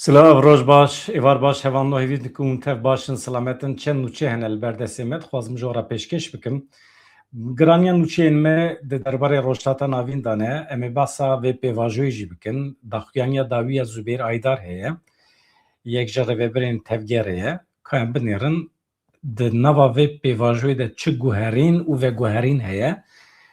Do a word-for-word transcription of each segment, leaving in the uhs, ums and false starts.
Silav, roj baş, êvar baş, hevalno hêvî dikim hûn tev baş in, silamet in. Çend nûçe hene li ber destê me, dixwazim ji we re pêşkêş bikim. Giraniya nûçeyên me di derbarê Rojhilata Navîn de ne. Em ê behsa vê pêvajoyê jî bikin. Daxuyaniya dawî ya Zubeyr Aydar heye. Yek ji rêvebirên tevgerê ye. Ka em binêrin, di nava vê pêvajoyê de çi guherîn û veguherîn heye?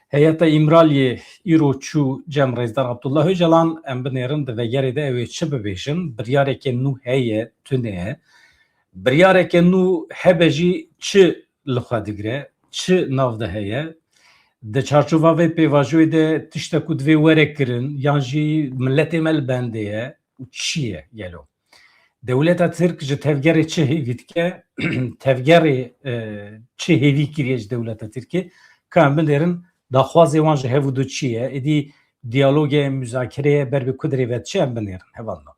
Heyeta Îmraliyê îro çû cem Rêzdar Abdullah Ocalan, em binêrin di vegerê de ew ê çi bibêjin? Biryareke nû heye, tune ye. Biryareke nû hebe jî çi li xwe digire, çi nav de heye? Di çarçova vê pêvajoyê de tiştek ku divê were kirin, yan jî miletê me li bendê ye û çi ye gelo? Dewleta Tirk ji tevgerê çi hêvî dike? Tevgerê, e, çi hêvî kiriye ji dewleta Tirkê? Ka em binêrin daxwazê wan ji hev û du çi ye? Êdî diyalogê, muzakereyê ber bi ku dirê ve diçe, em binêrin hevalno.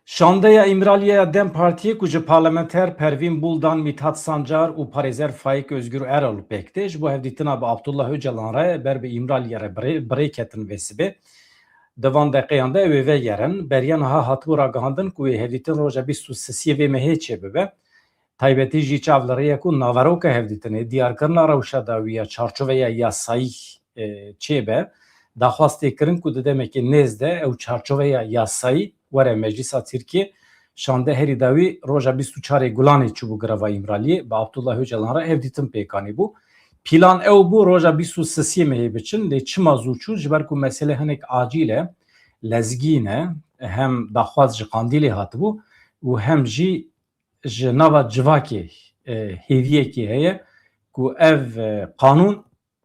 Şandeya Îmraliye ya DEM Partiyê ku ji parlamenter Pervîn Buldan, Mithat Sancar û parêzer Faik Özgür Erol pêk tê, ji bo hevdîtina bi Abdullah Ocalan re ber bi Îmraliye re bi rê, bi rê ketin vê sibê. Di van deqeyan de ew ê vegerin. Beriya niha hatibû ragihandin ku wê hevdîtin roja bîst û sisiyê vê mehê çêbibe. Taybetî jî çav li rê ye ku naveroka hevdîtinê, diyarkirina rewşa dawî ya çarçoveya yasayî, e, çêbe. Daxwaz tê kirin ku di demekê nêz de ew çarçoveya yasayî were Meclîsa Tirkiyê. Şande herî dawî roja bîst û çarê Gulanê çûbû girava Îmraliyê, bi Abdullah Ocalan re hevdîtin pêk anîbû. Plan ew bû roja bîst û sisiyê mehê biçin, lê çima zû çûn? Ji ber ku mesele hinek acîl e, lezgîn e, hem daxwaz ji Qandîlê hatibû û hem jî ji nava civakê, e, hêviyekê heye ku ev, e, qanûn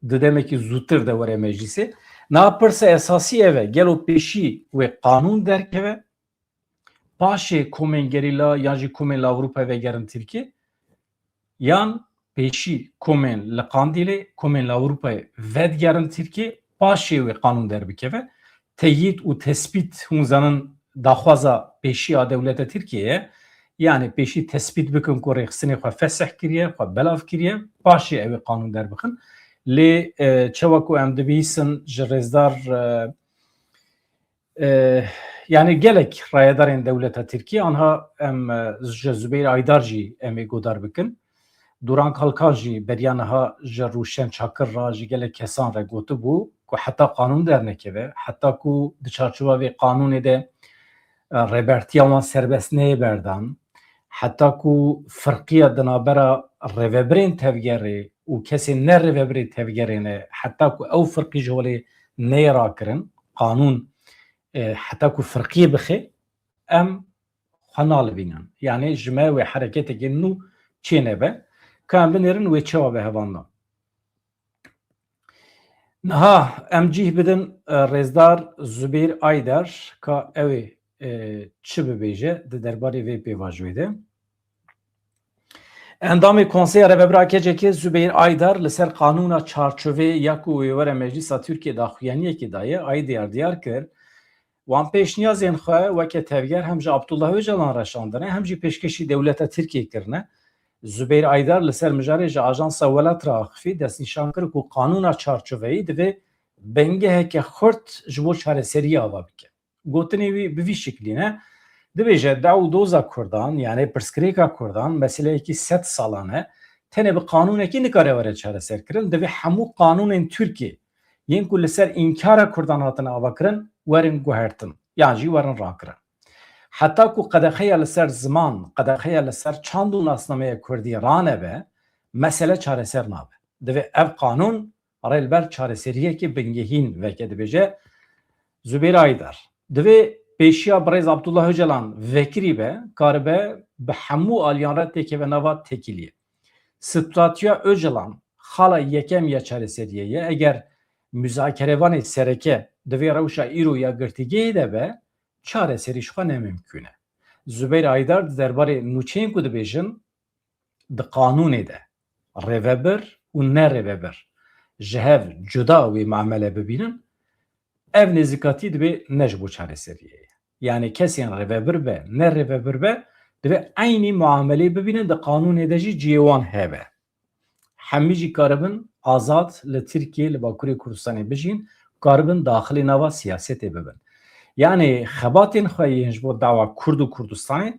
di demekî zûtir de were meclîsê. Niha pirsa esasî ev e, gelo pêşî wê qanûn derkeve, paşê komên gerîla yan jî komên li Ewropayê vegerin Tirkiyê, yan pêşî komên li Qandîlê, komên li Ewropayê vedigerin Tirkiyê, paşê wê qanûn derbikeve? Teyîd û tespît, hûn zanin, daxwaza pêşî ya dewleta Tirkiyê ye. Yanî pêşî tespît bikin ku rêxistinê xwe fesih kiriye, xwe belav kiriye, paşê ew ê qanûn derbixin. Lê, e, çawa ku em dibihîsin ji rêzdar, e, e, yanî gelek rayedarên dewleta Tirkiyê, anha em, e, ji Zubeyr Aydar jî em ê godar bikin. Duran Kalkan jî beriya niha ji Rûşen Çakir re, ji gelek kesan re gotibû ku heta qanûn dernekeve, heta ku di çarçoveya vê qanûnê de, e, rêbertiya wan serbest neyê berdan, heta ku firqiya di navbera rêvebirên tevgerê û kesên ne rêvebirê tevgerê ne, heta ku ew firqî ji holê neyê rakirin, qanûn, e, heta ku firqiyê bixe, em xwe nalivînin. Yanî ji me wê hereketekê nû çênebe. Ka em binêrin wê çawa be hevalno. Niha em cih bidin, e, rêzdar Zubeyr Aydar, ka ew ê, e, çi bibêje di derbarê vê pêvajoyê de. Endamê Konseya Rêvebir a K C K Zubeyr Aydar li ser qanûna çarçoveyê ya ku wê were Meclîsa Tirkiyê daxuyaniyekê daye, aîdî ya diyar kir. Wan pêşniyazên xwe weke tevger hem ji Abdullah Ocalan re şandine, hem jî pêşkêşî dewleta Tirkiyê kirine. Zubeyr Aydar li ser mijarê ji Ajansa Welat re axifî, destnîşan kir ku qanûna çarçoveyî divê bingeheke xurt ji bo çareseriyê ava bike. Gotinê wî bi vî şiklî ne. Dibêje, daw û doza Kurdan, yanî pirsgirêka Kurdan, meseleyekî sed salan e, tenê bi qanûnekî nikare were çareserkirin. Divê hemû qanûnên Tirkiyê yên ku li ser înkara Kurdan hatine avakirin, werin guhertin, yan jî werin rakirin. Heta ku qedexeya li ser ziman, qedexeya li ser çand û nasnameya Kurdî ranebe, mesele çareser nabe. Divê ev qanûn rê li ber çareseriyekê bingehîn veke, dibêje Zubeyr Aydar. Divê pêşiya birêz Abdullah Ocalan vekirî be, karibe bi hemû aliyan re têkeve nava têkiliyê. Stratîya Ocalan xala yekem ya çareseriyê ye. Eger muzakerevanê sereke di vê rewşa îro ya girtîgehê de be, çareserî ji xwe ne mimkûn e. Zubeyr Aydar di derbarê nûçeyên ku dibêjin, di qanûnê de rêvebir û ne rêvebir ji hev cuda wê muamele bibînin, ev nêzîkatî divê ne ji bo çareseriyê ye. Yanî kesên rêvebir be, ne rêvebir be, divê eynî muameleyê bibînin, di qanûnê de jî cihê wan hebe. Hemî jî karibin azad li Tirkiyê, li Bakurê Kurdistanê bijîn, karibin daxilê nava siyasetê bibin. Yanî xebatên xwe yên ji bo dawa Kurd û Kurdistanê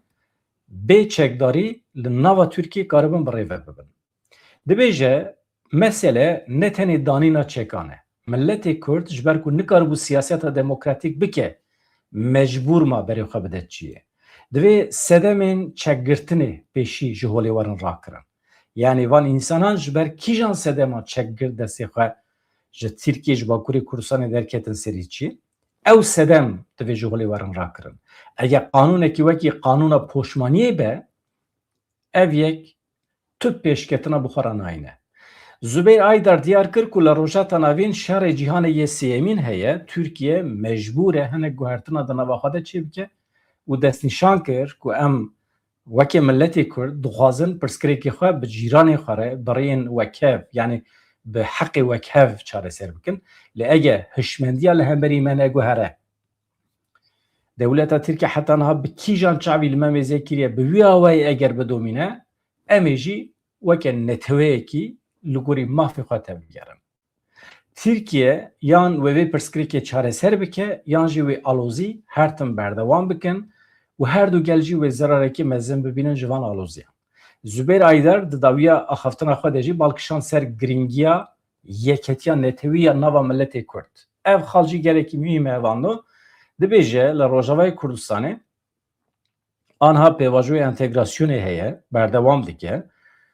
bê çekdarî li nava Tirkiyê karibin bi rê ve bibin. Dibêje, mesele ne tenê danîna çekan e. Miletê Kurd ji ber ku nikaribû siyaseta demokratîk bike, mecbûr ma berê xwe bide çiyê. Divê sedemên çekgirtinê pêşî ji holê werin rakirin. Yanî van însanan ji ber kîjan sedema çekgirt destê xwe ji Tirkiyê, ji Bakurê Kurdistanê derketin serî çiyê? Ew sedem divê ji holê werin rakirin. Eger qanûnekî wekî qanûna poşmaniyê be, ev yek tu pêşketina bi xwe re nayne. Zubeyr Aydar diyar kir ku li Rojheta Navîn şerê cîhanê yê sêyemîn heye, Tirkiye mecbûr e hinek guhertina di nava xwe de çêbike û destnîşan kir ku em weke miletê Kurd dixwazin pirsgirêkê xwe bi cîranê xwe re, bi rêyên wekhev, yanî bi heqê wekhev çareser bikin. Lê ege hişmendiya li hemberî me neguhere, dewleta Tirkiye heta niha bi kîjan çavî li me mêze kiriye, bi wî awayî eger bidomîne, em ê jî weke neteweyekî li gorî mafê xwe tevbigerin. Tirkiye yan wê vê pirsgirêkê çareser bike, yan jî wê alozî her tim berdewam bikin û her du gel jî wê zerarekî mezin bibînin ji van aloziyan. Zubeyr Aydar di dawiya axaftina xwe de jî bal kişand ser girîngiya yeketiya netewî ya nava miletê Kurd. Ev xal jî gelekî muhîm e, hevando. Dibêje, li Rojavayê Kurdistanê anha pêvajoyê entegrasyonê heye, berdewam dike.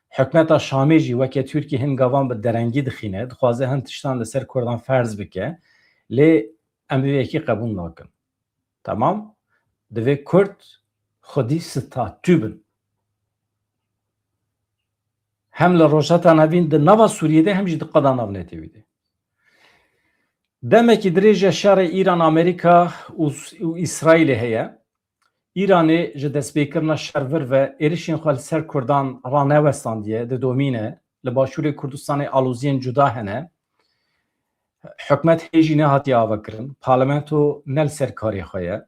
Hikûmeta Şamê jî weke Tirkiye hin gavan bi derengî dixîne, dixwaze hin tiştan li ser Kurdan ferz bike. Lê em vê yekî qebûl nakin. Tamam? Divê Kurd xwedî statû bin. Hem li Rojheta Navîn di nava Sûriyê de, hem jî di qada navnetewî de. Demekî dirêj e şerê Îran, Amerîka û, û Îsraîlê heye. Îranê ji destpêkirina şer vir ve êrişên xwe li ser Kurdan ranewestandiye, didomîne. Li Başûrê Kurdistanê aloziyên cuda hene. Hikûmet hê jî nehatiye avakirin. Parlamento ne li ser karê xwe ye.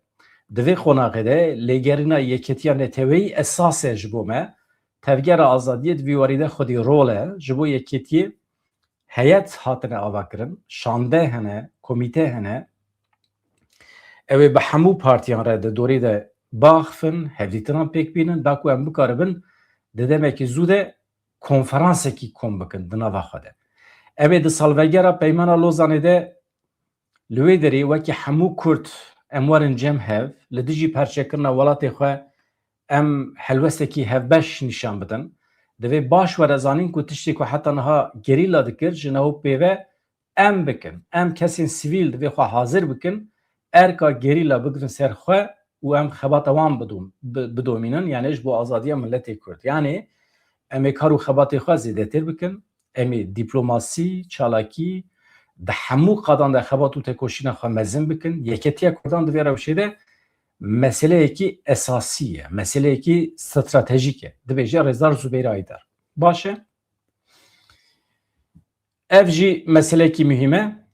Di vê qonaxê de lêgerîna yeketiya neteweyî esas e ji bo me. Tevgera Azadiyê di vî warî de xwedî rol e. Ji bo yeketiyê heyet hatine avakirin. Şande hene, komîte hene. Ew ê bi hemû partiyan re di dorê de biaxifin, hevdîtinan pêk bînin, da ku em bikaribin di demekî zû de konferansekî kom bikin di nava xwe de. Em ê di salvegera Peymana Lozanê de li wê derê wekî hemû Kurd em werin cem hev, li dijî perçekirina welatê xwe em helwestekî hevbeş nîşan bidin. Divê baş were zanîn ku tiştê ku heta niha gerîla dikir, ji neho pê ve em bikin. Em kesên sivîl divê xwe hazir bikin, erka gerîla bigirin ser xwe û em xebata wan bidom-, bi-, bidomînin, yanî ji bo azadiya miletê Kurd. Yanî em ê kar û xebatê xwe zêdetir bikin, em ê dîplomasî, çalakî, di hemû qadan de xebat û tekoşîna xwe mezin bikin. Yeketiya Kurdan di vê rewşê de meseleyekî esasî ye, meseleyekî stratejîk e. Dibêje Rêzdar Zubeyr Aydar. Baş e. Ev jî meselekî muhîm e.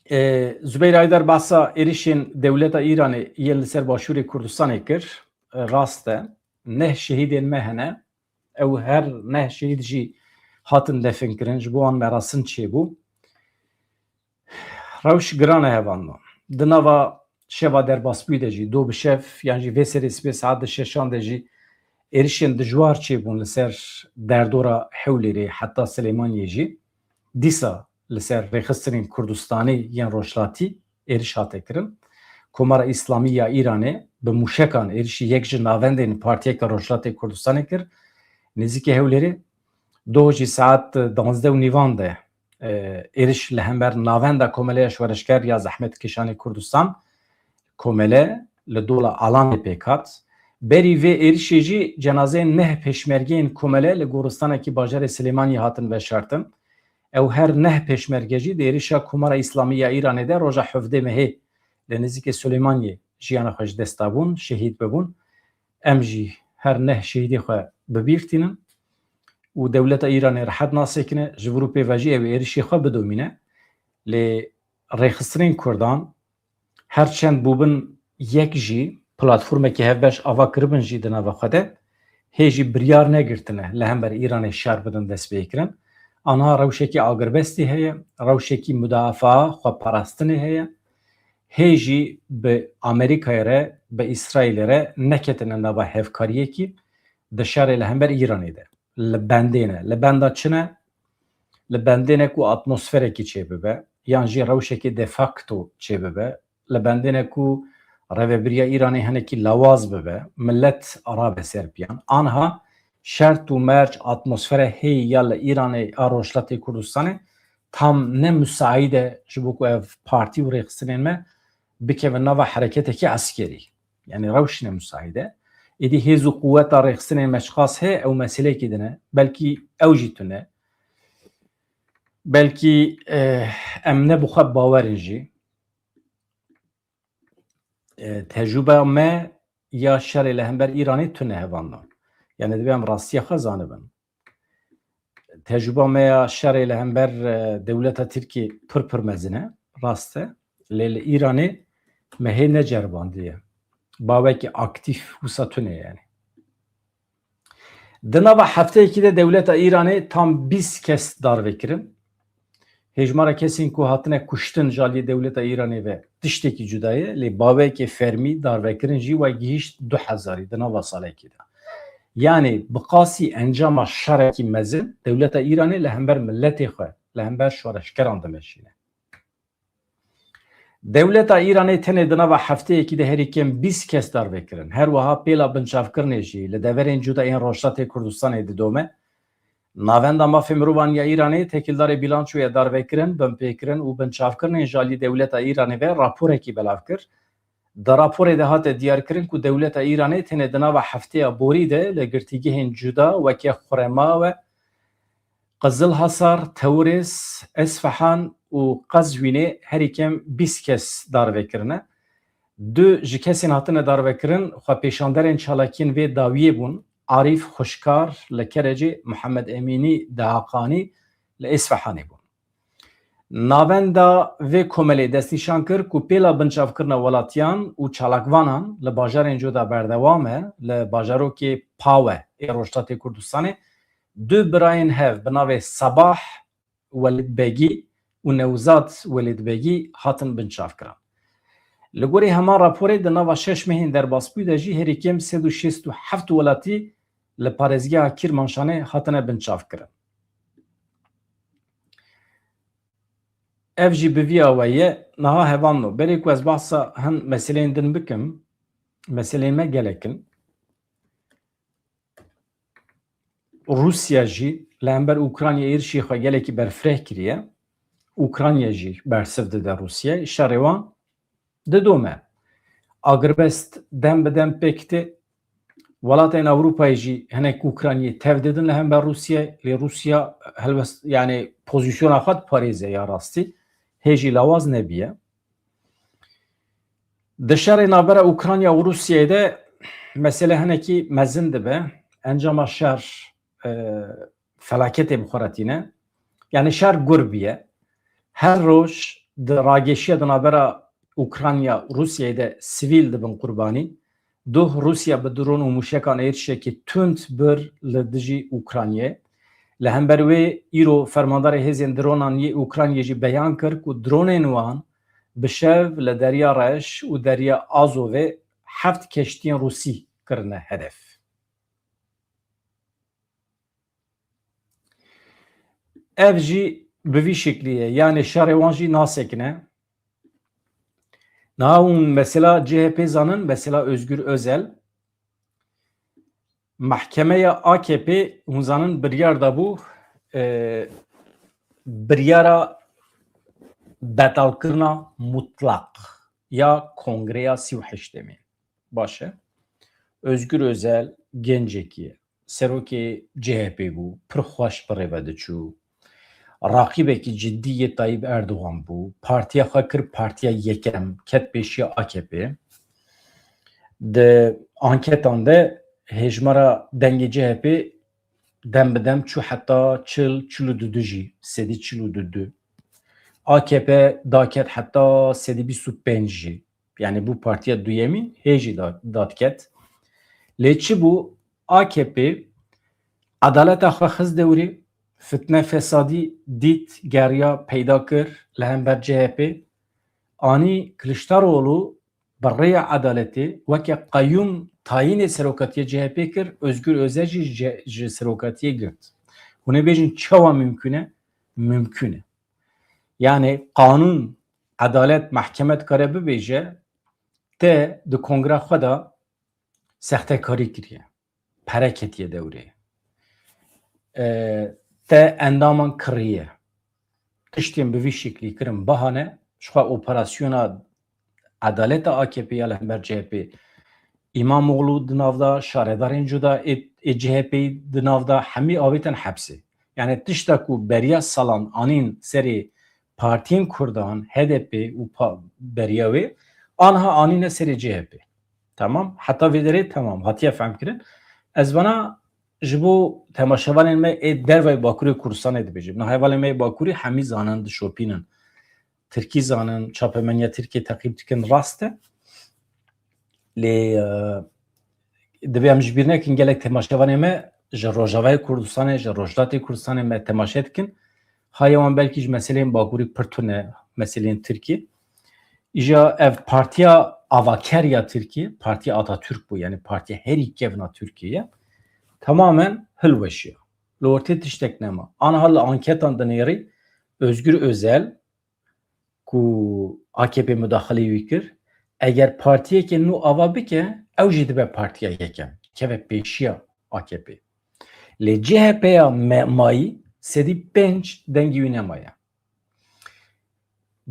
Ê, Zubeyr Aydar behsa êrişên dewleta Îranê yên li ser Başûrê Kurdistanê kir. Ê, rast e. Neh şehîdên me hene. Ew her neh şehîd jî hatin definkirin. Ji bo wan merasim çêbû. Rewş giran e, hevando. Di nava şeva derbasbûyî de jî, do bi şev, yan jî vê serê sibê saet di şeşan de jî êrişên dijwar çêbûn li ser derdora Hewlêrê heta Silêmaniyê jî. Dîsa li ser rêxistinên Kurdistanî yên Rojhilatî êriş hate kirin. Komara Îslamî ya Îranê bi mûşekan êrişî yek ji navendên Partiyeke Rojhilatê Kurdistanê kir. Nêzîkî Hewlêrê doh jî saet duwazdeh û nîvan de, e, êriş li hember navenda Komeleya Şoreşger ya Zehmetkêşanê Kurdistan, Komele, li Dola Alanê pêk hat. Berî vê êrişê jî cenazeyên neh pêşmergeyên Komele li goristanekî bajarê Silêmaniyê hatin veşartin. Ew her neh pêşmerge jî di êrişa Komara Îslamî ya Îranê de roja hevdeh mehê li nêzîkê Silêmaniyê jiyana xwe ji dest dabûn, şehîd bibûn. Em jî her neh şehîdê xwe bi bîr tînin û dewleta Îranê rehet nasekine. Ji vir û pê ve jî ew ê êrişê xwe bidomîne. Lê rêxistinên Kurdan her çend bûbin yek jî, platformekî hevbeş ava kiribin jî di nava xwe de, hê jî biryar negirtine li hember Îranê şer bidin destpêkirin. Anha rewşekî agirbestî heye, rewşekî mudafaa xweparastinê heye. hê jî bi Amerîkayê re, bi Îsraîlê re neketine nava hevkariyekî di şerê li hember Îranê de. Li bendê ne. Li benda çi ne? Li bendê ne ku atmosferekî çêbibe, yan jî rewşekê de facto çêbibe. Li bendê ne ku rêvebiriya Îranê hinekî lawaz bibe, millet rabe ser piyan. Anha şert û merc, atmosfere hê ya li Îranê a Rojhilatê Kurdistanê tam ne musaîd e ji bo ku ev partî û rêxistinên me bikevin nava hereketekî eskerî. Yanî rewş ne musaîd e. Êdî hêz û quweta rêxistinên me çiqas heye, ew meseleyekî din e. Belkî ew jî tune. Belkî, eh, em ne bi xwe bawer in jî. E, tecrûba me ya şerê li hember Îranê tune hevalno. Yani divê em rastiya xwe zanibin. Tecrûba me ya şerê li hember, e, dewleta Tirkî pir pir mezin e, rast e. Lê li Îranê me hê neceribandiye. Bawekî aktîf wisa tune yani. Di nava hefteyekî de dewleta Îranê tam bîst kes darve kirin. Hêjmara kesên ku hatine kuştin ji aliyê dewleta Îranê ve tiştekî cuda ye, lê baweyekê fermî darvekirin jî we gihîşt du hezarî di nava salekî de. Yanî bi qasî encama şerekî mezin dewleta Îranê li hember miletê xwe, li hember şoreşgeran dimeşîne. Dewleta Îranê tenê di nava hefteyekî de herî kêm bîst kes darve kirin. Her wiha pêla binçavkirinê jî li deverên cuda yên Rojhilatê Kurdistanê didome. Navenda Mafê Mirovan ya Îranê têkildarê bîlançoya darvekirin, binpêkirin û binçavkirinên ji alî dewleta Îranê ve raporekî belav kir. Di raporê de hate diyarkirin ku dewleta Îranê tenê di nava hefteya borî de li girtîgehên cuda weke Xuremawe, Qizilhasar, Tewrêz, Esfehan û Qezwînê herî kêm bîst kes darve kirine. Du ji kesên hatine darvekirin xwepêşanderên çalakiyên vê dawiyê bûn, Arîf Xuşkar li Kerecê, Mihemed Emînî Dehaqanî li Esfehanê bûn. Navenda vê komelê destnîşan kir ku pêla binçavkirina welatiyan û çalakvanan li bajarên cuda berdewam e, li bajarokê Pawe ê Rojhilatê Kurdistanê du birayên hev bi navê Sabah Welîd Begî û Newzad Welîd Begî hatin binçavkirin. Li gorî heman raporê di nava şeş mehên derbasbûyî de jî herî kêm sed û şêst û heft welatî li parêzgeha Kîrmanşanê hatine binçavkirin. Ev jî bi vî awayî ye. Niha hevalno, berê ku ez behsa hin meseleyên din bikim, meseleyên me gelek in. Rûsya jî li hember Ukraynayê êrişî xwe gelekî berfireh kiriye. Ukrayna jî bersiv dide Rûsyayê. Şerê wan didome. Agirbest dem bi dem pêk tê. Welatên Ewropayê jî hinek Ukraynayê tev didin li hember Rûsyayê. Lê Rûsya helwest, yani pozisyona xwe diparêze ya rastî. Hê jî lawaz nebiye. Di şerê navbera Ukrayna û Rûsyayê de mesele hinekî mezin dibe. Encama şer, e, felaketê bi xwe re tîne. Yani şer gur biye. Her roj di rageşiya di navbera Ukrayna û Rûsyayê de sivîl dibin qurbanî. Doh Rûsya bi dron û mûşekan êrişekî tund bir li dijî Ukraynayê. Li hember wê îro fermandarê hêzên dronan yê Ukraynayê jî beyan kir ku dronên wan bi şev li Derya Reş û Derya Azovê heft keştiyên Rûsî kirine hedef. Ev jî bi vî şeklî ye. Yanê şerê wan jî nasekine. Niha hûn mesela C H P zanin, mesela Özgür Özel. Mehkemeya A K P, hûn zanin, biryar dabû, e, biryara betalkirina mutlaq ya kongreya sî û heşt demê. Baş e. Özgür Özel gencekî ye. Serokê C H P bû, pir xweş bi rê ve diçû. Raqîbekî cidî yê Tayyip Erdogan bû. Partiya xwe kir partiya yekem, ket pêşiya A K P. Di anketan de hêjmara dengê C H P dem bi dem çû heta çil, çil û du jî, sedî çil û du. A K P daket heta sedî bîst û pênc jî. Yani bû partiya duyemîn, hê jî da-, dadiket. Lê çi bû? A K P edaleta xwe xist dewrê, fitne fesadî dît, geriya peyda kir li hember C H P. anî Kiliçdaroglu bi rêya edaletê weke qeyûm tayînê serokatiya C H P kir, Özgür Özel jî ji, ji serokatiyê girt. Hûn ê bêjin çawa mimkûn e? Mimkûn e. Yani qanûn, edalet, mehkeme dikare bibêje, te di kongra xwe de sextekarî kiriye. Pere ketiye dewrê. E, te endaman kiriye. Tiştên bi vî şeklî kirin bahane, ji xwe operasyona edaleta A K P ya li hember C H P, Îmamoğlu di nav de, şaredarên cuda ê, ê C H P di nav de, hemî avêtin hepsê. Yani tişta ku beriya salan anîn serê partiyên Kurdan, H D P û pa-, beriya wê, anha anîne serê C H P. Tamam? Heta vê derê tamam. Hatiye fehmkirin. Ez vana ji bo temaşevanên me ê dervayê Bakurê Kurdistanê dibêjim. Niha hevalên me yê Bakurî hemî zanin, dişopînin. Tirkî zanin, çapemeniya Tirkiyê teqîb dikin, rast e. Lê, e, divê em ji bîr nekin, gelek temaşevanê me ji Rojavayê Kurdistanê, ji Rojhilatê Kurdistanê me temaşe dikin. Haya wan belkî ji meseleyên Bakurî pir tune, meseleyên Tirkiyê. Îja ev partiya avaker ya Tirkiyê, Partiya Atatürk bû, yani partiya herî kevna Tirkiyê ye. Tamamen hilweşiya. Li ortê tiştek nema. Anha li anketan dinêrî Özgür Özel, ku A K P mudaxilê wî kir, eger partiyeke nû ava bike, ew jî dibe partiya yekem, keve pêşiya A K P. Lê C H P ya me-, mayî sedî pênc dengî wî nemaye.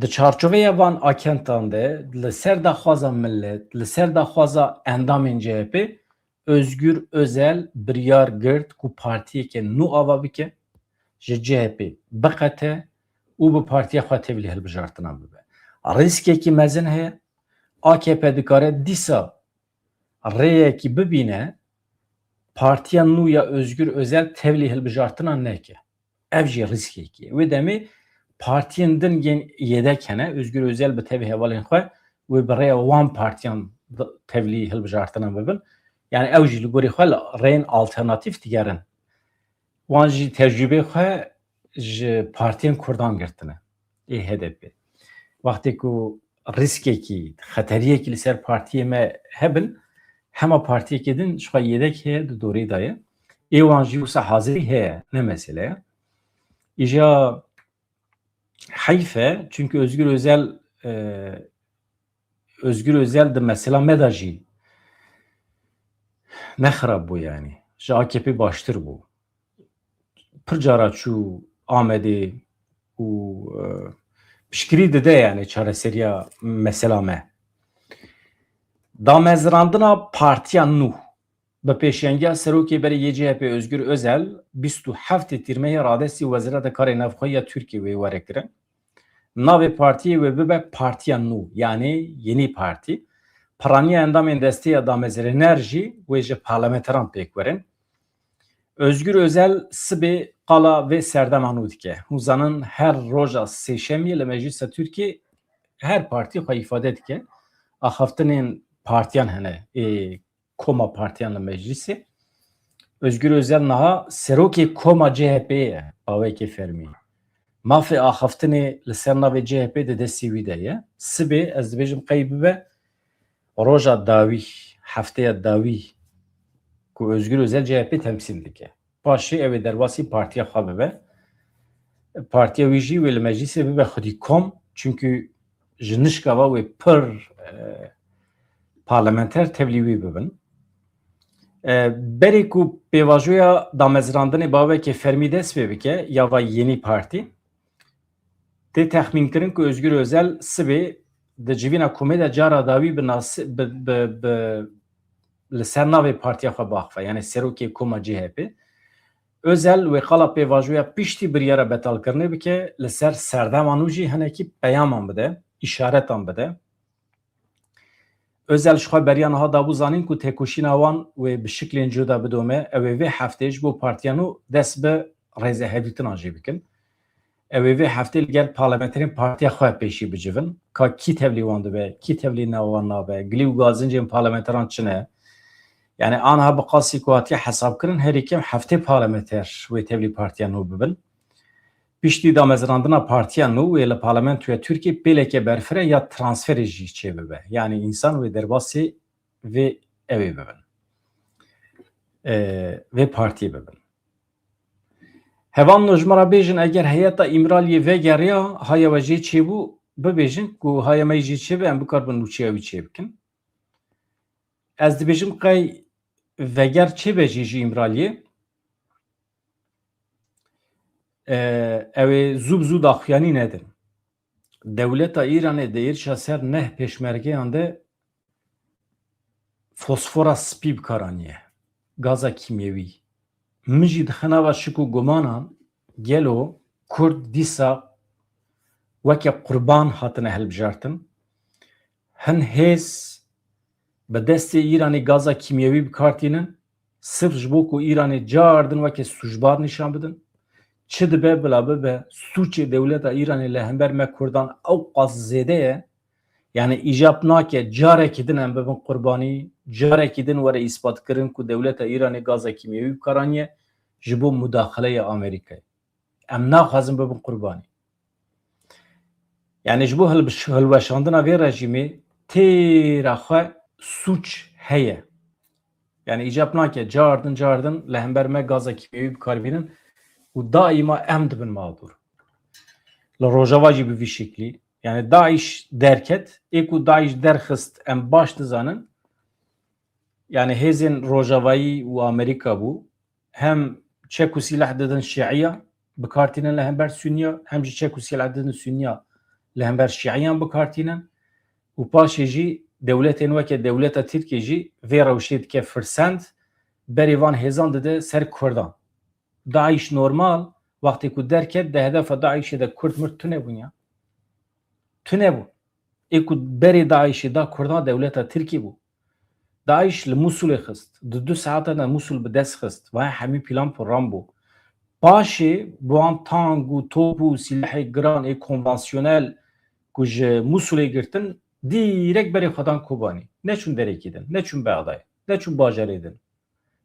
Di çarçoveya van anketan de, li ser daxwaza millet, li ser daxwaza endamên C H P, Özgür Özel biryar girt ku partiyeke nû ava bike, ji C H P biqete û bi partiya xwe tevlî hilbijartinan bibe. Rîskekî mezin heye, A K P dikare dîsa rêyekî bibîne, partiya nû ya Özgür Özel tevlî hilbijartinan neke. Ev jî rîskekî ye. Wê demê partiyên din yên yedek hene, Özgür Özel bi tevî hevalên xwe wê bi rêya wan partiyan di-, tevlî hilbijartinan bibin. Yani ew jî li gorî xwe li rêyên alternatîf digerin. Wan jî tecrûbeyê xwe ji partiyên Kurdan girtine, ê H D P. Wextê ku rîskekî, xeteriyekî li ser partiyê me hebin, hema partiyekê din ji xwe yedek heye di dorê de ye. Ê wan jî wisa hazirî heye, ne mesele ye. Îja heyf e, çünkü Özgür Özel, e, Özgür Özel di mesela me de jî ne xirab bû yani. Ji A K P baştir bû. Pir cara çû Amedê û, e, piştgirî dide yani çareseriya mesela me. Damezrandina partiya nû. Bi pêşengiya serokê berê yê C H P Özgür Özel, bîst û heftê Tîrmehê radestî Wezareta Karê Navxwe ya Tirkiyê wê were kirin. Navê partiyê wê bibe Partiya Nû, yanî Yeni Parti. Piraniya endamên desteya damezrêner jî wê ji parlamenteran pêk werin. Özgür Özel sibê qala vê serdema nû dike. Hûn zanin her roja sêşemiyê li Meclisa Tirkiyê her partî xwe îfade dike. Axaftinên partiyan hene, ê koma partiyan li meclîsê. Özgür Özel niha serokê koma C H P'ê ye, bawekê fermî. Mafê axaftinê li ser navê C H P di destê wî de ye. Sibê, ez dibêjim qey bibe roja dawî, hefteya dawî ku Özgür Özel C H P temsîl dike. Paşê ew ê derbasî partiya xwe bibe. Partiya wî jî wê li meclîsê bibe xwedî kom, çunkî ji nişka ve wê pir, e, parlamenter tevlî wî bibin. E, berê ku pêvajoya damezrandinê bawekê fermî dest pê bike, ya va Yeni Parti, tê texmînkirin ku Özgür Özel sibê di civîna komê de cara dawî bi nas-, bi, bi, bi, li ser navê partiya xwe biaxife, yani serokê koma C H P. Özel wê qala pêvajoya piştî biryara betalkirinê bike, li ser serdema nû jî hinekî peyaman bide, îşaretan bide. Özel ji xwe beriya niha dabû zanîn ku têkoşîna wan wê bi şiklên cuda bidome, ew ê vê heftê ji bo partiya nû dest bi rêzehevdîtinan jî bikin. Ew ê vê heftê li gel parlamenterên partiya xwe pêşî bicivin. Ka kî tevlî wan dibe, kî tevlî ne wan nabe, gilî û gazincên parlamenteran çi ne? Yani anha bi qasî ku hatiye hesabkirin, herî kêm heftê parlamenter wê tevlî partiya nû bibin. Piştî damezrandina partiya nû wê li parlamentoya Tirkiyê pêleke berfireh ya transferê jî çêbibe. Yanî însan wê derbasî vê ewê bibin. E, vê partiyê bibin. Hevalno ji me re bêjin, eger heyeta Îmraliyê vegeriya, haya we jê çêbû, bibêjin ku haya me jê çêbe, em bikaribin nûçeya wî çêbikin. Ez dibêjim qey veger çêbe jî ji Îmraliyê, e, ew ê zû bi zû daxuyanî nedin. Dewleta Îranê di êrişa ser neh pêşmergeyan de fosfora spî bi kar aniye. Gaza kîmyewî. Min jî dixe nava şik û gumanan, gelo Kurd dîsa weke qurban hatine hilbijartin? Hin hêz bi destê Îranê gaza kîmyewî bi kar tînin, sirf ji bo ku Îranê car din weke sûcbar nîşan bidin. Çi dibe bila bibe, sûcê dewleta Îranê li hember me Kurdan ewqas zêde ye. Yanî îcab nake carekî din em bibin qurbanî, carekî din were îsbatkirin ku dewleta Îranê gaza kîmyewî bi kar aniye ji bo mudaxaleya Amerîkayê. Em naxwazin bibin qurbanî. Yanî ji bo hilbiş-, hilweşandina vê rejîmê têra xwe sûc heye. Yanî îcab nake car din car din li hember me gaza kîmyewî bi kar bînin û daîma em dibin mağdûr. Li Rojava jî bi vî şeklî. Yanî DAIŞ derket, ê ku DAIŞ derxist em baş dizanin. Yanî hêzên Rojavayî û Amerîka bû. Hem çek û sîleh didin şîiya, bi kar tînin li hember suniya, hem jî çek û sîleh didin suniya, li hember şîiyan bi kar tînin. Û paşê jî dewletên weke dewleta Tirkiyê jî vê rewşê dike firsend, berê van hêzan dide ser Kurdan. DAIŞ normal, wextê ku derket, di hedefa DAIŞê de Kurd mird tune bûn ya. Tune bûn. Ê ku berê DAIŞê da Kurdan dewleta Tirkî bû. DAIŞ li Mûsulê xist. Di du saetan de Mûsul bi dest xist. Vaya hemî plan program bû. Paşê bi wan tank û top û sîlehê giran ê konvansiyonel ku ji Mûsulê girtin, dîrek berê xwe dan Kobanî. Neçûn derekî din, neçûn Bexdayê, neçûn bajarê din.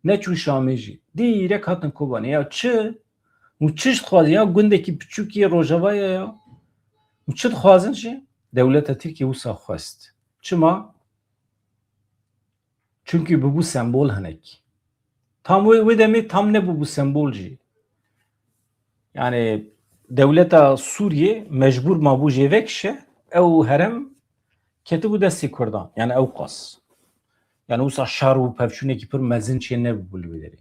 Neçûn Şamê jî. Dîrek hatin Kobanê. Ya çi? Hûn çi dixwazin? Ya gundekî piçûk yê Rojavayê ya. Hûn çi dixwazin jî? Dewleta Tirkiyê wisa xwest. Çima? Çimkî bibû sembol hinek. Tam wê, wê demê tam nebûbû sembol jî. Yanî dewleta Sûriyê mecbûr mabû jê vekişe, ew herem ketibû destê Kurdan. Yanî ew qas. Yanî wisa şer û pevçûnekî pir mezin çê nebûbû li wê derê.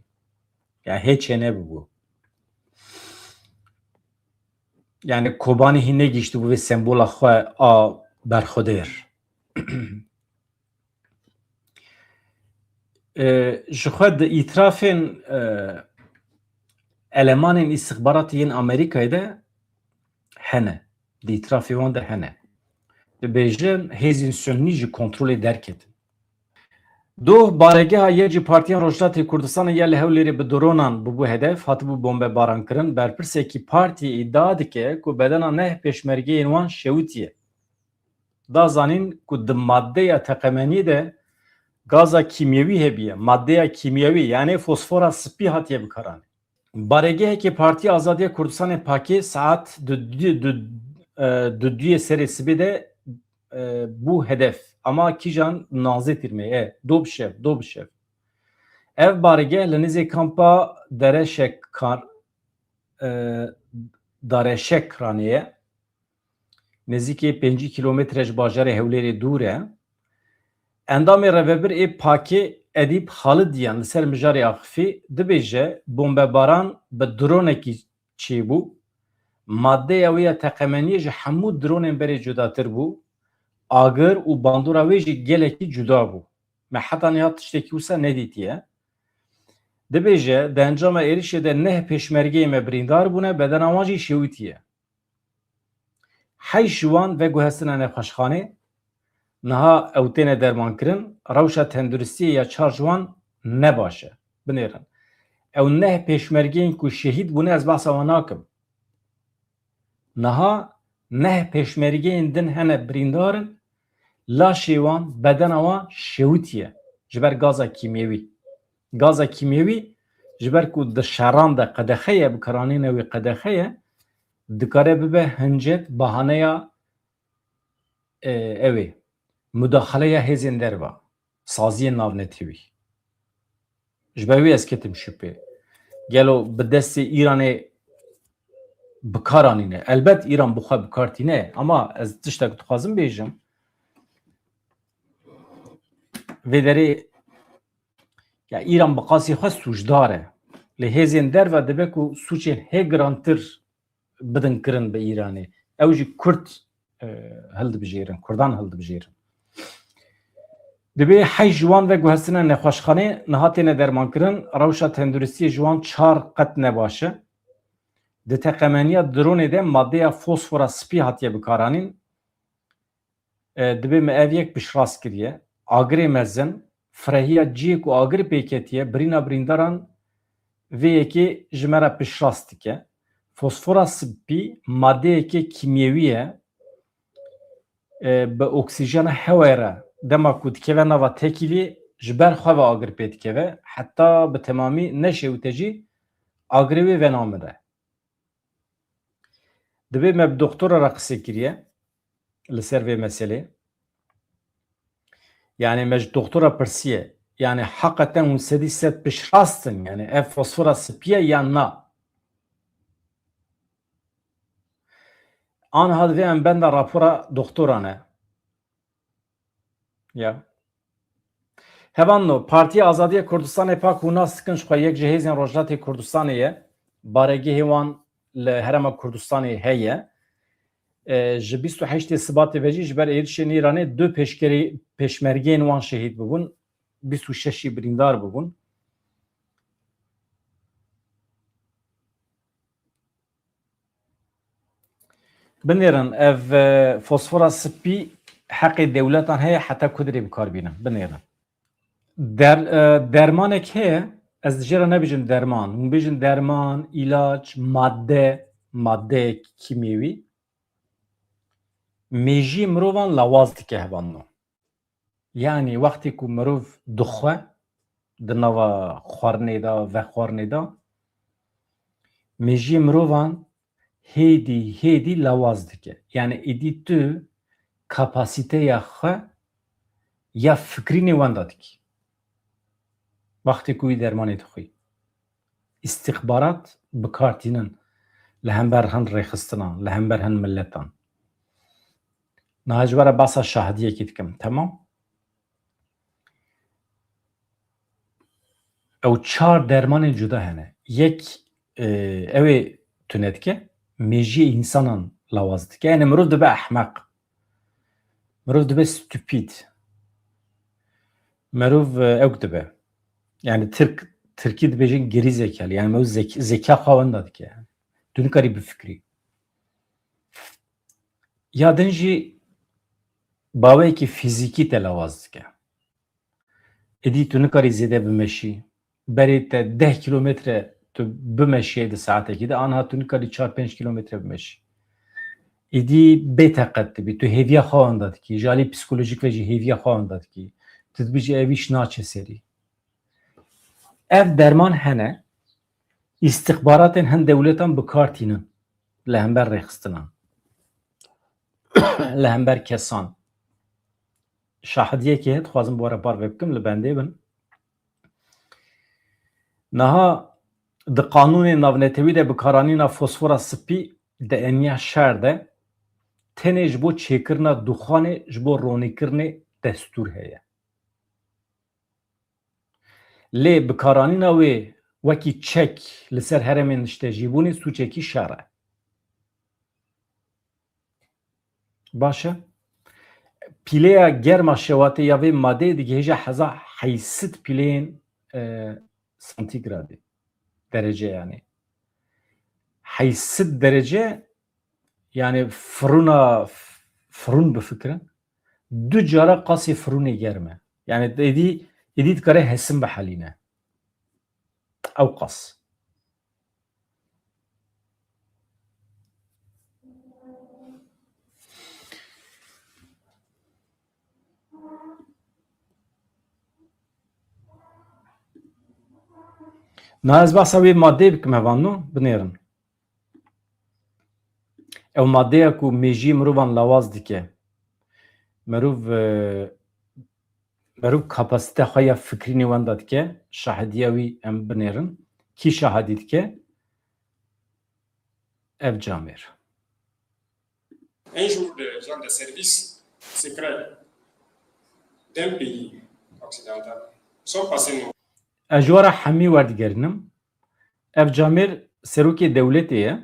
Yanî hê çê nebûbû. Yanî Kobanî hîn negihîştibû vê sembola xwe a berxwedêr. E, ji xwe di îtirafên, e, elemanên îstixbaratî yên Amerîkayê de hene. Di îtirafê wan de hene. Dibêjin hêzên sunnî ji kontrolê derketin. Doh baregeha yek ji partiyên Rojhilatê Kurdistanê ya li Hewlêrê bi dronan bûbû hedef, hatibû bombebarankirin. Berpirsekî partiyê îdia dike ku bedena neh pêşmergeyên wan şewitiye. Da zanîn ku di maddeya teqemeniyê de gaza kîmyewî hebiye. Maddeya kîmyewî, yanî fosfora spî hatiye bikaranîn. Baregehekê Partiya Azadiya Kurdistanê, pakê, saet du, du, du, e, du duyê serê sibê de, e, bû hedef. Ama kîjan? Nozê tîrmê, e, do bi şev, do bi şev. Ev baregeh li nêzê kampa Dereşekar, e, Dareşekranê ye. Nêzîkî pêncî kîlometre ji bajarê Hewlêrê dûr e. Endamê rêvebir ê pakê Edîb Xalidiyan li ser mijarê axifî dibêje, bombebaran bi dronekî çêbû. Maddeya wê ya teqemeniyê ji hemû dronên berê cudatir bû. Agir û bandora wê jî gelekî cuda bû. Me heta niha tiştekî wisa nedîtiye. Dibêje, di encama êrişê de neh pêşmergeyê me birîndar bûne, bedena wan jî şewitiye. Heşt ji wan veguhestine nexweşxanê, niha ew têne dermankirin, rewşa tenduristiyê ya çar ji wan ne baş e. Binêrin. Ew neh pêşmergeyên ku şehîd bûne, ez behsa wan nakim. Niha neh pêşmergeyên din hene birîndar in, laşê wan, bedena wan şewitiye ji ber gaza kîmyewî. Gaza kîmyewî ji ber ku di şeran de qedexe ye, bikaranîna wê qedexe ye, dikare bibe hincet bahaneya, e, ew ê, mudaxaleya hêzên derva, saziyên navnetewî. Ji ber wê ez ketim şüpê. Gelo bi destê Îranê bi kar anîne? Elbet Îran bi xwe bi kar tîne, ama ez tiştek dixwazim bêjim. Vê derê, ya, Îran bi qasî xwe sûcdar e. Lê hêzên derve dibe ku sûcên hê girantir bidin kirin bi Îranê. Ew jî Kurd, e, hildibijêrin, Kurdan hildibijêrin. Dibê heyş ji wan ve guhestine nexweşxanê, niha têne dermankirin. Rewşa tenduristiyê ji wan çar qet ne baş e. Di teqemeniya dronê de madeya fosfora spî hatiye bikaranîn. E, dibê me ev yek piştrast kiriye. Agirê mezin, firehiya cihê ku agir pê ketiye, birîna birîndaran vê yekê ji me re piştrast dike. Fosfora spî madeyeke kîmyewî ye. E, bi oksîjena hewayê re dema ku dikeve nava tekîlê, ji ber xwe ve agir pê dikeve, heta bi temamî neşewite jî agirê wê venamire. Dibê me bi doktora re qise kiriye li ser vê meselê. Yani me ji doktora pirsiye. Yani heqeten hûn sedî sed piştrast in. Yani ev fosfora spî ye yan na? Anha divê em benda rapora doktora ne. Ya. Hevanno, Partiya Azadiya Kurdistanê, pak hûn nas dikin, ji xwe yek ji hêzên Rojhilatê Kurdistanê ye. Baregehê wan li Herêma Kurdistanê heye. E, ji bîst û heştê Sibatê ve jî ji ber êrişên Îranê du pêşkerê-, pêşmergeyên wan şehîd bibûn, bîst û şeş jî birîndar bibûn. Binêrin, ev, e, fosfora spî heqê dewletan heye heta ku dirê bi kar bînin. Binêrin. Der-, e, dermanek heye, ez jê re nebêjim derman. Hûn bêjin derman, îlaç, madde, maddeyek kîmyewî. Mêjiyê mirovan lawaz dike hevanno. Yanî wextê ku mirov dixwe, di nava xwarinê de, vexwarinê de, mêjiyê mirovan hêdî, hêdî lawaz dike. Yanî êdî tu kapasîteya xwe ya fikrînê wenda dikî. Wextê ku wî dermanê dixwî. Îstîxbarat bi kar tînin li hember hin rêxistinan, li hember hin miletan. Niha ji we re basa şahidiyekê dikim, temam? Ew çar dermanên cuda hene. Yek, e, ew ê tune dike, mêjiyê însanan lawaz dike. Yani mirov dibe ehmeq. Mirov dibe stupid. Mirov, e, ewk dibe. Yani Tirk, Tirkî dibêjin geri zekalı. Yani mirov zek-, zeka xwe wenda dike. Tu nikarî bifikrî. Ya din jî baweyekî fîzîkî te lawaz dike. Êdî tu nikarî zêde bimeşî. Berê te deh kîlometre tu bimeşiyê di saetekî de, anha tu nikarî çar pênc kîlometre bimeşî. Êdî bêteqet dibî, tu hêviya xwe wenda dikî, ji alî psîkolojîk ve jî hêviya xwe wenda dikî. Tu dibêjî ev îş naçe serî. Ev derman hene, îstixbaratên hin dewletan bi kar tînin li hember rêxistinan, li hember kesan. Şahidiyekê heye, dixwazim bi we re parve bikim, li bendê bin. Niha di qanûnê navnetewî de bikaranîna fosfora spî di eniya şer de tenê ji bo çêkirina duxanê ji bo ronîkirinê destûr heye. Lê bikaranîna wê wekî çek li ser herêmên niştecîbûnê sûcekî şer e. Baş e. Pîleya germa şewatê ya vê madeyê digihêje heza heyşt sed pîleyên, e, santîgradê. Derece yani. Heyşt sed derece, yani firûna, firûn bifikirin. Du cara qasê firûnê germ e. Yani êdî, êdî dikare hesin bihelîne. Ew qas. Na ez behsa wê madeyê bikim hevanno, binêrin. Ew madeya ku mêjiyê mirovan lawaz dike, mirov, e, mirov kapasite xwe ya fikrînê wenda dike, şahediya wî em binêrin. Kî şahedî dike? Ev camêr. Un jour, des gens de service secret d'un pays occidental sont passés nous. Ez ji we re hemî werdigerinim. Ev camêr serokê dewletê ye.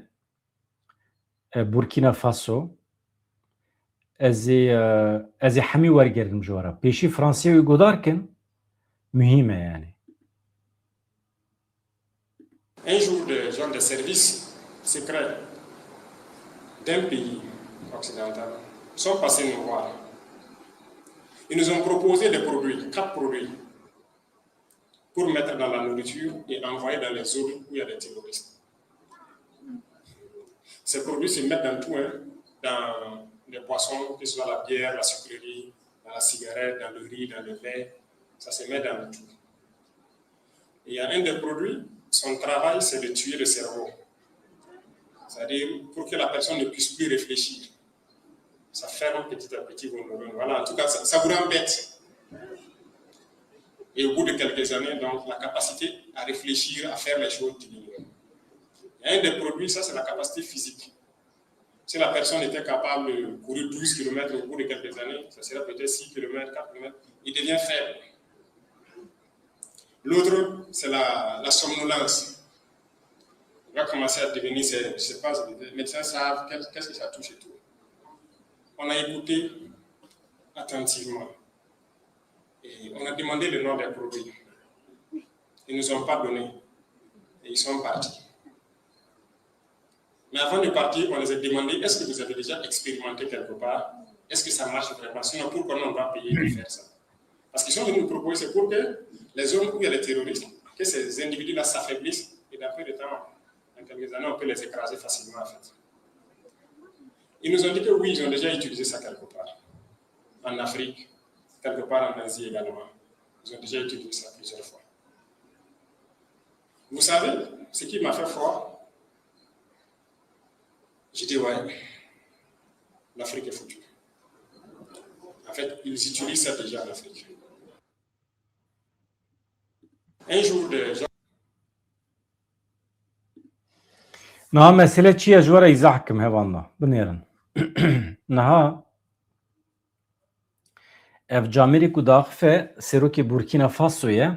E, Burkina Faso. Ez ê, e, ez ê hemî wergerinim ji we re. Pêşî Fransiyê wî godar kin. Muhîm e yani. Un jour, des gens de service secret d'un pays occidental sont passés nous voir. Ils nous ont proposé des produits, quatre produits, pour mettre dans la nourriture et envoyer dans les zones où il y a des terroristes. Ces produits se mettent dans tout, hein, dans les boissons, que ce soit la bière, la sucrerie, dans la cigarette, dans le riz, dans le lait, ça se met dans le tout. Il y a un des produits, son travail, c'est de tuer le cerveau. C'est-à-dire, pour que la personne ne puisse plus réfléchir. Ça ferme petit à petit vos neurones. Voilà, en tout cas, ça, ça vous rend bête. Et au bout de quelques années, donc, la capacité à réfléchir, à faire les choses diminue. Il y a un des produits, ça, c'est la capacité physique. Si la personne était capable de courir douze kilomètres au bout de quelques années, ça serait peut-être six kilomètres, quatre kilomètres, il devient faible. L'autre, c'est la, la somnolence. Il va commencer à devenir, c'est, je sais pas, les médecins savent qu'est-ce que ça touche et tout. On a écouté attentivement. Et on a demandé le nom des produits. Ils nous ont pas donné. Et ils sont partis. Mais avant de partir, on les a demandé, est-ce que vous avez déjà expérimenté quelque part? Est-ce que ça marche vraiment? Sinon, pourquoi nous, on va payer de faire ça? Parce qu'ils sont venus nous proposer, c'est pour que les zones où il y a les terroristes, que ces individus-là s'affaiblissent et dans peu de temps, dans quelques années, on peut les écraser facilement, en fait. Ils nous ont dit que oui, ils ont déjà utilisé ça quelque part. En Afrique, quelque part en Asie également. Ils ont déjà utilisé ça plusieurs fois. Vous savez, ce qui m'a fait froid, j'ai dit, ouais, l'Afrique est foutue. En fait, ils utilisent ça déjà en Afrique. Un jour, des gens Niha mesele çi ye, ji we re îzah kim hevalna. Binêrin. Niha ev camêrê ku daxife serokê Burkina Faso ye,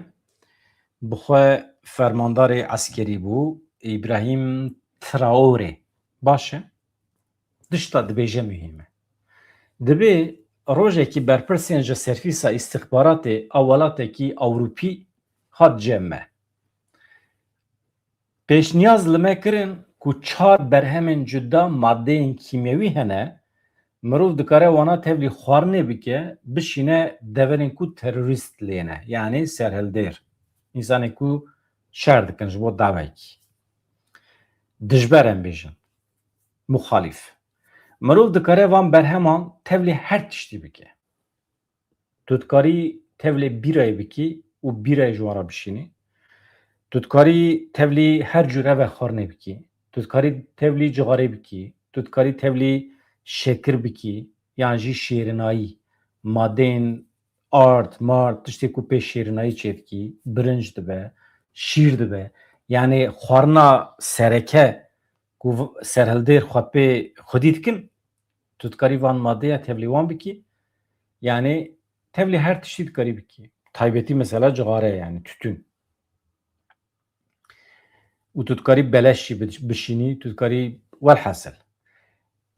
bi xwe fermandarê eskerî bû, Îbrahîm Traorê. Baş e. Tişta dibêje muhîm e. Dibê rojekî berpirsên ji servîsa îstixbaratê a welatekî Ewropî hat cem me. Pêşniyaz li me kirin ku çar berhemên cuda madeyên kîmyewî hene, mirov dikare wana tevlî xwarinê bike, bişîne deverên ku terorîst lê ne, yanî serhildêr. Însanên ku şer dikin ji bo dawekî. Dijber em bêjin. Muxalîf. Mirov dikare van berheman tevlî her tiştî bike. Tu dikarî tevlê bîrayê bikî û bîrayê ji wan re bişînî. Tu dikarî tevlî her cûre ve xwarinê bikî. Tu dikarî tevlî cixarê bikî. Tu dikarî tevlî şekir bikî, yan jî şêrinayî, madeyên ard, mard, tiştê ku pê şêrinayî çêdikî, birinc dibe, şîr dibe. Yanî xwarina sereke ku v-, serhildêr xwe pê xwedî dikin, tu dikarî van madeya tevlî wan bikî. Yanî tevlî her tiştî dikarî bikî. Taybetî mesela cixare, yanî tütün. Û tu dikarî beleş jî bi-, bişînî, tu dikarî, welhasil.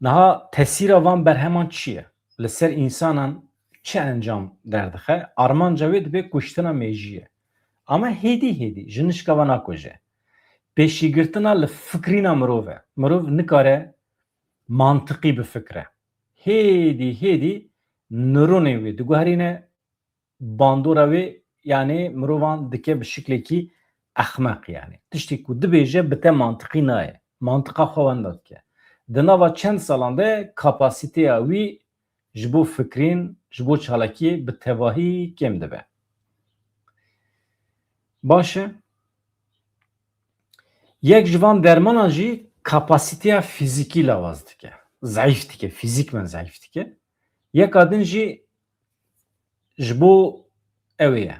Niha tesîra van berheman çi ye? Li ser însanan çi encam derdixe? Armanca wê dibe kuştina mêjiyê. Ama hêdî hêdî ji nişka ve nakuje. Pêşîgirtina li fikrîna mirov e. Mirov nikare mantiqî bifikre. Hêdî hêdî nûronê wê diguherîne bandora wê, yanî mirovan dike bi şiklekî ehmeq, yanî tiştê ku dibêje bi te mantiqî nayê. Mantiqa xwe wenda dike. Di nava çend salan de kapasîteya wî ji bo fikrîn, ji bo çalakiyê bi tevahî kêm dibe. Baş e. Yek ji van dermanan jî kapasîteya fîzîkî lawaz dike. zayîf dike, fîzîkmen zayîf dike. Yeka din jî ji bo ew ê ye.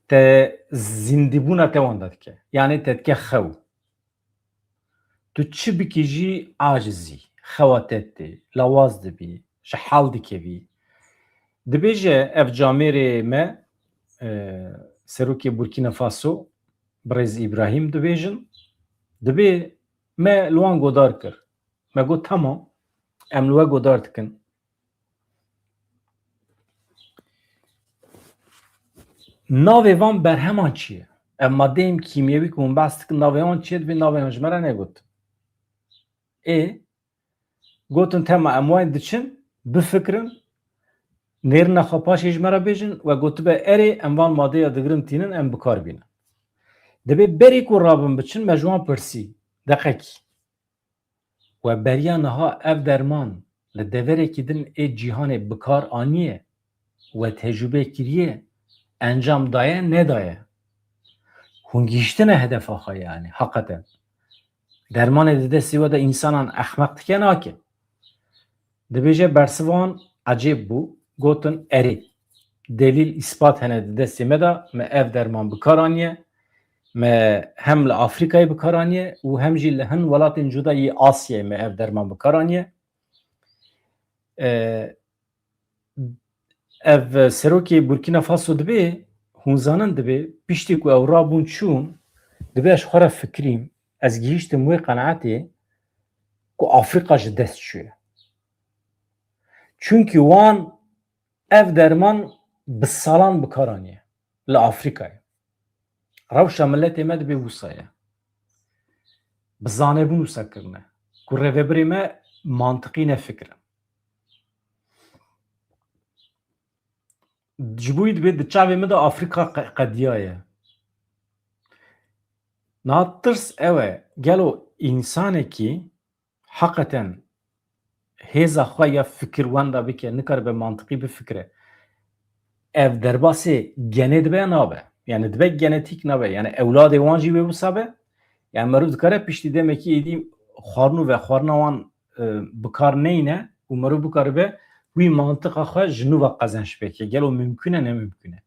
Te zîndîbûna te wenda dike. Yanî te dike xew. Tu çi bikî jî acizî, xewa te tê, lawaz dibî, ji hal dikevî. Dibêje ev camêrê me, e, serokê Burkîna Faso, birêz Îbrahîm dibêjin, dibê me li wan godar kir. Me got, "Temam, em li we godar dikin." Navê van berheman çi ye? Ev madeyên kîmyewî ku hûn behs dikin, navê wan çi ye? Dibê navê wan ji me re negot. Ê, gotin, "Tema, em wayên diçin, bifikirin, nêrina xwe paşê ji me re bêjin, we gotibe, erê, em van madeya digirin tînin, em bi kar bînin." Dibê berî ku rabin biçin, me ji wan pirsî, deqekî. We beriya niha ev derman li deverekî din ê cîhanê bi kar aniye, we tecrûbe kiriye, encam daye, nedaye? Hûn gihîştine hedefa xwe, yanî, heqeten. Dermanê di destê we de însanan ehmeq dike, nake. Dibêje bersivan ecêb bû, gotin, "Erê, delîl, îspat hene di destê me de, me ev derman bi kar aniye, me hem li Afrîkayê bi kar aniye û hem jî li hin welatên cuda yê Asyayê me ev derman bi kar aniye." E, ev serokê Burkîna Faso dibê, hûn zanin dibê, piştî ku ew rabûn çûn, dibê ez ji xwe re fikirîm, ez gihîştim wê qenaetê ku Afrîka ji dest çûye. Çunkî wan ev derman bi salan bi kar aniye li Afrîkayê. Rewşa miletê me dibê wisa ye. Bi zanebûn wisa kirine. Ku rêvebirê me mantiqî nefikirin. Ji bo wî dibê di çavê min de Afrîka qe-, qediyaye. Niha tirs ew e, gelo însanekî heqeten hêza xwe ya fikir wenda bike, nikaribe mantiqî bifikire, ev derbasê genê dibe ya nabe? Yani dibe genetîk nabe? Yani ewladê wan jî wê wisa be? Yani meriv dikare piştî demekî êdî xwarin û vexwarina wan, e, bi kar neyne û meriv bikaribe wî mantiqa xwe ji nû ve qezenc bike. Gelo mimkun e, ne mimkun e?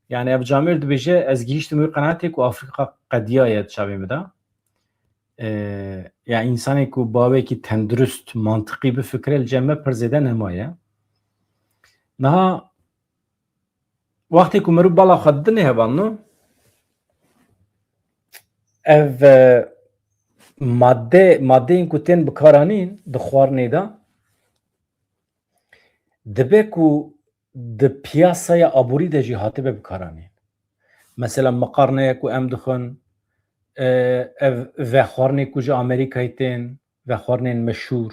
Yani ev camêr dibêje, ez gihîştim wê qenaetê ku Afrîka qediyaye di çavê min de. E, ya însanê ku bawekî tendurist, mantiqî bifikire li cem me pir zêde nemaye. Niha wextê ku meriv bala xwe didinê hevalno, ev, e, madde, maddeyên ku tên bikaranîn di xwarinê de, dibe ku di piyasaya aborî de jî hatibe bikaranîn. Mesela miqarneyek ku em dixwin, e, ev vexwarinê ku ji Amerîkayê tên, vexwarinên meşhûr,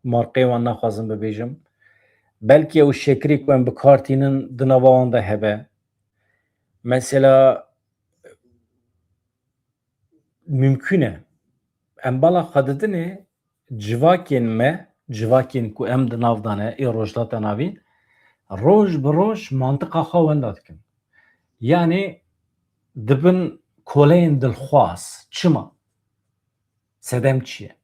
marqê wan naxwazim bibêjim. Belkî ew şekirê ku em bi kar tînin di nava wan de hebe. Mesela mimkun e. Em bala xwe didinê civakên me, civakên ku em di nav de ne, ê Rojhilata Navîn, roj bi roj mantiqa xwe wenda dikin. Yanî dibin koleyên dilxwaz. Çima? Sedem çi ye?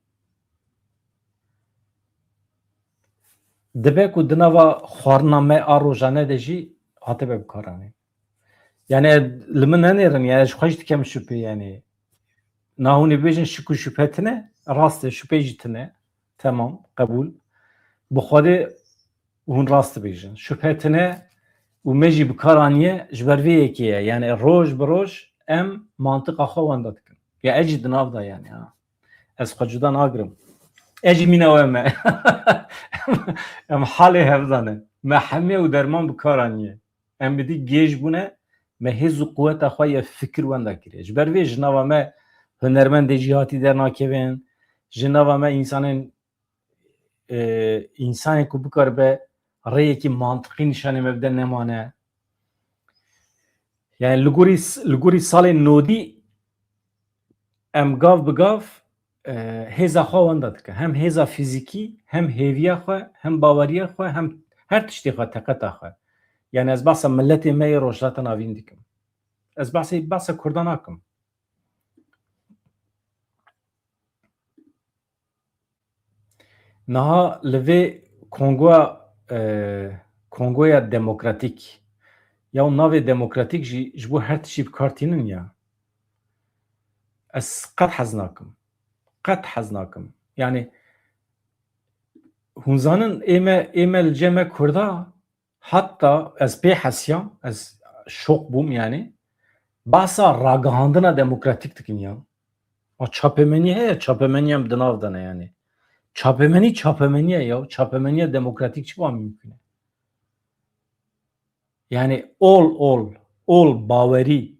Dibe ku di nava xwarina me a rojane de jî hatibe bikaranîn. Yani li min nenêrin, yani ji xwe jî dikem şüphe yani. Na hûn ê bêjin şik û şüphe tine, rast e, şüphe jî tine. Temam, qebûl. Bi Xwedê hûn rast dibêjin. Şüphe tine û me jî bi kar aniye ji ber vê yekê ye. Yani roj bi roj em mantiqa xwe wenda dikin. Ya ez jî di nav de yani ha. Ez xwe cuda nagirim. Ez jî mîna we me. Em halê hev zanin. Me hemê û derman bi kar aniye. Em bi dî gêj bûne, me hêz û quweta xwe ye fikir wenda kiriye. Ji ber vê ji nava me hunermendê cîhatî dernakevin, ji nava me însanên, e, însanên ku bikaribe rêyekî mantiqî nîşanê me bide nemane. Yani li gorî, li gorî salên nodî em gav bi gav, e, hêza xwe wenda dikin. Hem hêza fîzîkî, hem hêviya xwe, hem baweriya xwe, hem her tiştê xwe, teqeta xwe. Yani ez behsa miletê me yê Rojhilata Navîn dikim. Ez behsê, behsa Kurdan nakim. Niha li vê Kongoya, e, Kongoya Demokratîk, ya navê demokratîk jî ji bo her tiştî bi kar tînin ya. Ez qet hez nakim. Qet hez nakim. Yani hûn zanin ê me, ê me li cem me Kurda, hatta ez pê hesiya, ez şok bûm yani. Bahsa ragihandina demokratîk dikin ya. A çapemenî heye, çapemenî em di nav de ne yani. Çapemenî çapemenî ye ya. Çapemeniya demokratîk çi va mümkün e? Yani ol, ol, ol bawerî,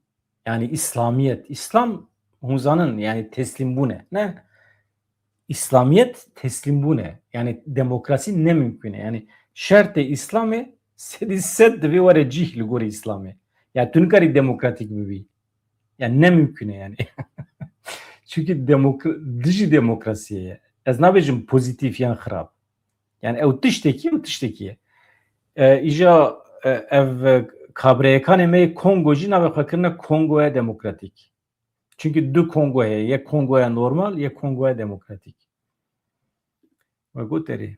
yani İslamiyet. İslam hûn zanin yani teslim bûne. Ne? İslamiyet teslim bûne. Yani demokrasi ne mümkün e. Yani şertê Îslamê sedî sed divê were cih li gorî Îslamê. Yani tu nikarî demokratîk bibî. Yani ne mümkün e yani. Çünkü demokra dijî demokrasiye ye. Ez nabêjim pozîtîf yan xirab. Yani ew tiştekî, ew tiştekî ye. E, îja, e, ev, e, kabrêyekanê me yê Kongo jî navê xwe kirine Kongoya Demokratîk. Çünkü du Kongo heye, yek Kongoya normal, yek Kongoya demokratîk. We got erê.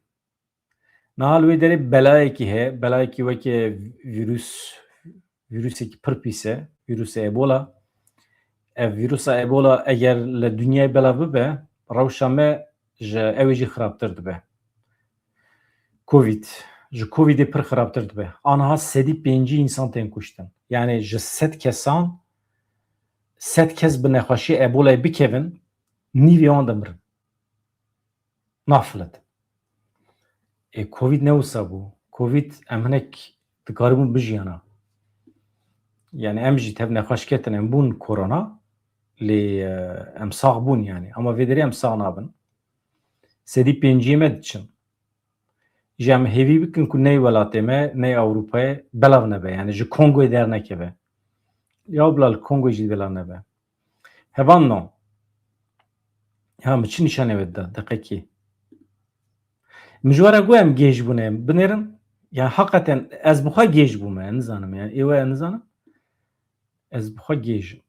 Niha li wê derê belayekî heye, belayekî weke vîrus, vîrusekî pir pîs e, vîrusa Ebola. Ev vîrusa Ebola eger li dinyayê belav bibe, rewşa me ji ew ê jî xirabtir dibe. Covid, ji Covidê pir xirabtir dibe. Aniha sedî pêncî însan tên kuştin. Yani ji sed kesan, sed kes bi nexweşiya Ebola'yê bikevin, nîvê wan dimirin. Nafilitin. Ê, Covid ne wisa bû. Covid em hinek dikaribûn bijiyana. Yani em jî tev nexweş ketin, em bûn korona, lê, e, em sax bûn yani. Ama vê derê em sax nabin. Sedî pêncî me diçin. Ji em hêvî bikin ku ney welatê me, ney Ewropayê belav nebe. Yani ji Kongoyê dernekeve. Ya bila li Kongoyê jî belav nebe. Hevan no. Ha, min çi nîşanê we dida, deqekî. Min ji we re got em gêj bûne, binêrin. Yani hakikaten ez bi xwe gêj bûme, nizanim yani. Ê we nizanim. Ez bi xwe gêj im.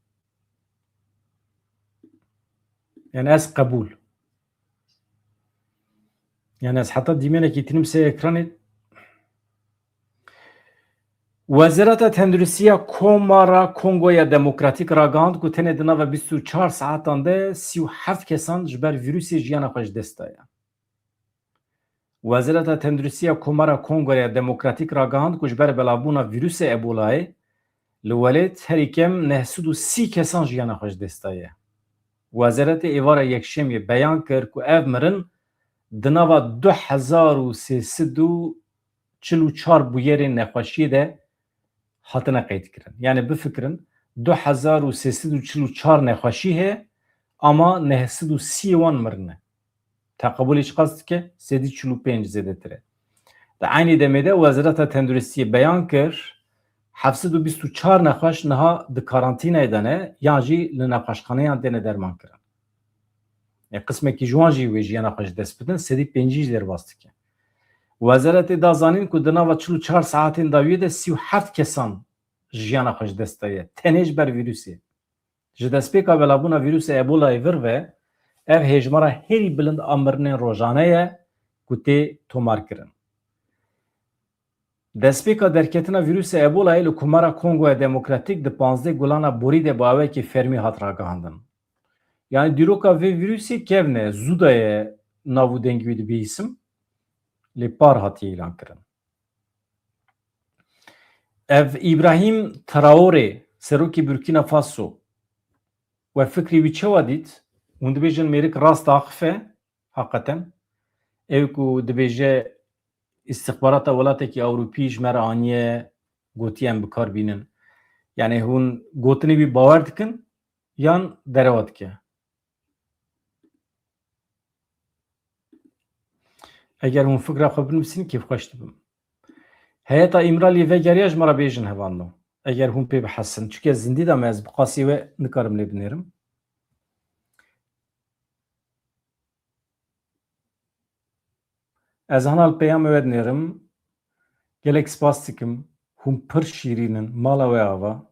Yani ez qebûl. Yani ez heta dîmenekî tînim ser ekranê. Wezareta Tenduristiya Komara Kongoya Demokratîk ragihand ku tenê di nava bîst û çar saetan de sî û heft kesan ji ber vîrusê jiyana xwe ji dest daye. Wezareta Tenduristiya Komara Kongoya Demokratîk ragihand ku ji ber belavbûna vîrusa Ebolayê li welêt herî kem neh sed û sî kesan jiyana xwe ji dest daye. Wezaretê êvara yekşemiyê beyan kir ku ev mirin di nava du hezar û sê sed û çil û çar bûyerên nexweşiyê de hatine qeydkirin. Yani bifikirin, du hezar û sê sed û çil û çar nexweşî heye, ama neh sed û sî wan mirine. Teqebûlê çiqas dike? Sedî çil û pênc zêdetir e. Di eynî demê de Wezareta Tenduristiyê beyan kir, heft sed û bîst û çar nexweş niha di karantînayê de ne, yan jî li nexweşxaneyan têne dermankirin. E, qismekî ji wan jî wê jiyana xwe ji dest bidin, sedî pêncî jî derbas dike. Wezaretê da zanîn ku di nava çil û çar saetên dawiyê de sî û heft kesan jiyana xwe ji dest daye, tenê ji ber vîrusê. Ji destpêka belavbûna vîrusa Ebolayê vir ve, ev hêjmara herî bilind a mirinên rojane ye ku tê tomarkirin. Destpêka derketina vîrusa Ebolayê li Komara Kongoya Demokratîk di panzdeh gulana borî de bi awekî fermî hat ragihandin. Yani dîroka vê vîrusê kevn e, zû daye nav û dengê wî dibihîsim, lê par hatiye îlankirin. Ev Îbrahîm Traorê, serokê Burkîna Faso, we fikrê wî çawa dît? Hûn dibêjin mêrik rast axife, heqeten. Ew ku dibêje îstixbarata welatekî Ewropî ji me re aniye, gotiye em bi kar bînin. Yani hûn gotinê wî bawer dikin yan derewa dike? Eger hûn fikra xwe binivîsîn, kêfxweş dibim. Heyeta Îmraliyê vegeriya, ji me re bêjin hevalno. Eger hûn pê bihesin. Çike zindî de me, ez bi qasî we nikarim lê binêrim. Ez hana li peyamê we dinêrim. Gelek spas dikim. Hûn pir şîrîn in. Mala we ava.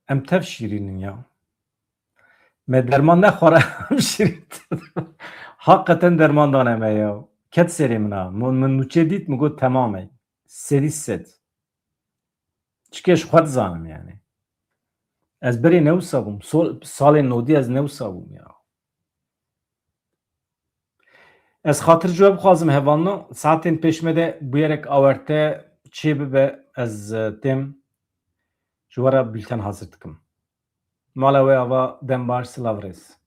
Em tev şîrîn in ya. Me derman nexwara, em şîrîn. Hakikaten derman dane me ya. Ket serê min a. Min, min nûçe dît, min got, "Temam e. Sedî sed." Çike ji xwe dizanim yani. Ez berê newsa bûm. Sol, salên nodî ez newsa bûm ya. Ez xatir ji we bixwazim hevalno, saetên pêş me de bûyerek awerte çê bibe, ez, e, têm ji we re bîlten hazir dikim. Mala we ava, dem baş, silav rêz.